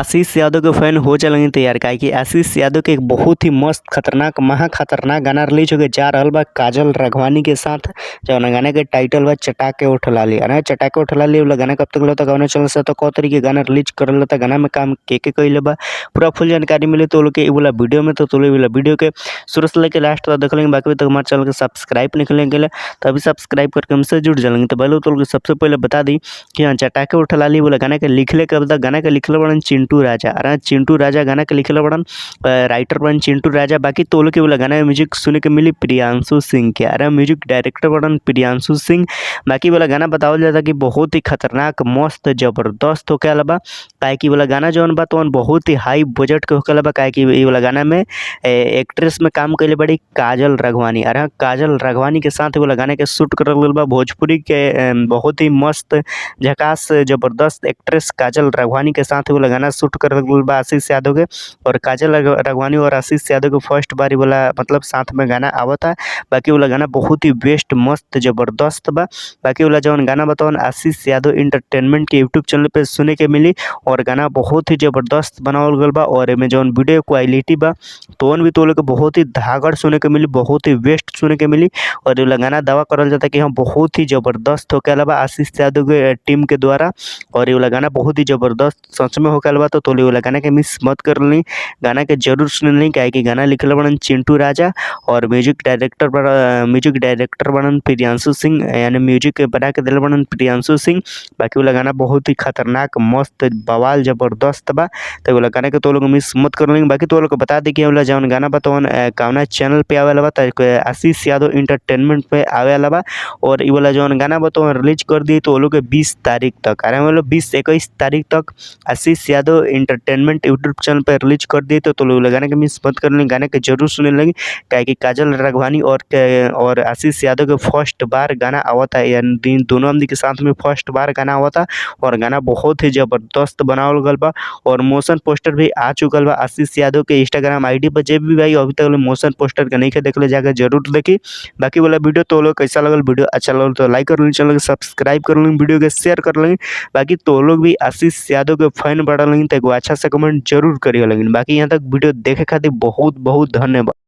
आशीष यादव के फैन हो चलेंगे तैयार, काहे कि आशीष यादव के एक बहुत ही मस्त खतरनाक महा खतरनाक गाना रिलीज होके जा रहल बा काजल राघवानी के साथ, जौन गाना के टाइटल बा चटाके उठ लाली। अरे चटाके उठ लाली वाला गाना कब तक लता गाना चल से तो कौ तरीके गाना रिलीज करल लता, गाना में काम के कइले बा पूरा फुल जानकारी मिले तो लोग के वाला वीडियो में। तो तोले वाला वीडियो के शुरू से लेके लास्ट तक देख लेंगे। बाकी तक हमारे चैनल के सब्सक्राइब नहीं करेंगे तो अभी सब्सक्राइब करके हमसे जुड़ जाएंगे। तो पहले तो सबसे पहले बता दी कि हाँ चटाके उठ लाली वाला गाना के लिखले के बता, गाना के लिखले बड़न चिंटू राजा। अरे चिंटू राजा गाना के लिखले बड़न, राइटर बड़न चिंटू राजा। बाकी तोल के वाला गाना म्यूजिक सुने के मिली प्रियांशु सिंह के। अरे म्यूजिक डायरेक्टर बड़न प्रियांशु सिंह। बाकी वाला गाना बतावल जाता कि बहुत ही खतरनाक मस्त जबरदस्त होके वाला बा, काहे कि वाला गाना जौन बा तौन बहुत ही हाई बजट के होके वाला बा। काहे कि ये वाला गाना में एक्ट्रेस में काम कइले बड़ी काजल राघवानी। अरे काजल राघवानी के साथ वाला गाना के शूट करल गइल बा। भोजपुरी के बहुत ही मस्त झकास जबरदस्त एक्ट्रेस काजल राघवानी के साथ वाला गाना शूट करल गइल बा आशीष यादव के। और काजल राघवानी और आशीष यादव के फर्स्ट बार वाला मतलब साथ में गाना आवता। बाकी वाला गाना बहुत ही बेस्ट मस्त जबरदस्त बा। बाकी वाला जौन गाना बतावन आशीष यादव इंटरटेनमेंट के यूट्यूब चैनल पे सुने के मिली और गाना बहुत ही जबरदस्त बनावल गइल बा। और एमे जौन वीडियो क्वालिटी बा तौन भी तो लोग के बहुत ही धागड़ सुने के मिली, बहुत ही बेस्ट सुने के मिली। और ये गाना दावा करल जाता कि हम बहुत ही जबरदस्त होके वाला बा आशीष यादव के टीम के द्वारा। और ये वाला गाना बहुत ही जबरदस्त सच में होके वाला बा। तो तोले वाला गाना के मिस मत कर ली, गाना के जरूर सुन ली। काहे कि गाना लिखल बड़न चिंटू राजा और म्यूजिक डायरेक्टर बड़न प्रियांशु सिंह, यानी म्यूजिक बना के दिल बड़न प्रियांशु सिंह। बाकी वाला गाना बहुत ही खतरनाक मस्त बवाल जबरदस्त बा। तो वाला गाना के तो लोग मिस मत कर लेंगे। बाकी तो लोग बता दी कि वाला जौन गाना बतौन कौना चैनल पे आवे वाला बा, तो आशीष यादव इंटरटेनमेंट पे आवे वाला बा। और ये वाला जौन गाना बतौन रिलीज कर दी तो वो लोग 20 तारीख तक, अरे मतलब 20-21 तारीख तक आशीष यादव इंटरटेनमेंट यूट्यूब चैनल पर रिलीज कर दी। तो लोग गाने के मिस मत कर लेंगे, गाने के जरूर सुने लगे। काहे कि काजल राघवानी और आशीष यादव के फर्स्ट बार गाना आवता है, यानी दोनों आदमी के साथ में फर्स्ट बार गाना आवता और गाना बहुत ही जबरदस्त बनावल गल बा। और मोशन पोस्टर भी आ चुकल बा आशीष यादव के इंस्टाग्राम आईडी पर। जे भी भाई अभी तक मोशन पोस्टर के नहीं देखले जाकर जरूर देखी। बाकी वाला वीडियो तो लोग कैसा लगल, वीडियो अच्छा लगल तो लाइक कर लें, चैनल के सब्सक्राइब कर लें, वीडियो के शेयर कर लें। बाकी तो लोग भी आशीष यादव के फैन बढ़ लें तो अच्छा से कमेंट जरूर करिए। लेकिन बाकी यहाँ तक वीडियो देखे खातिर बहुत बहुत धन्यवाद।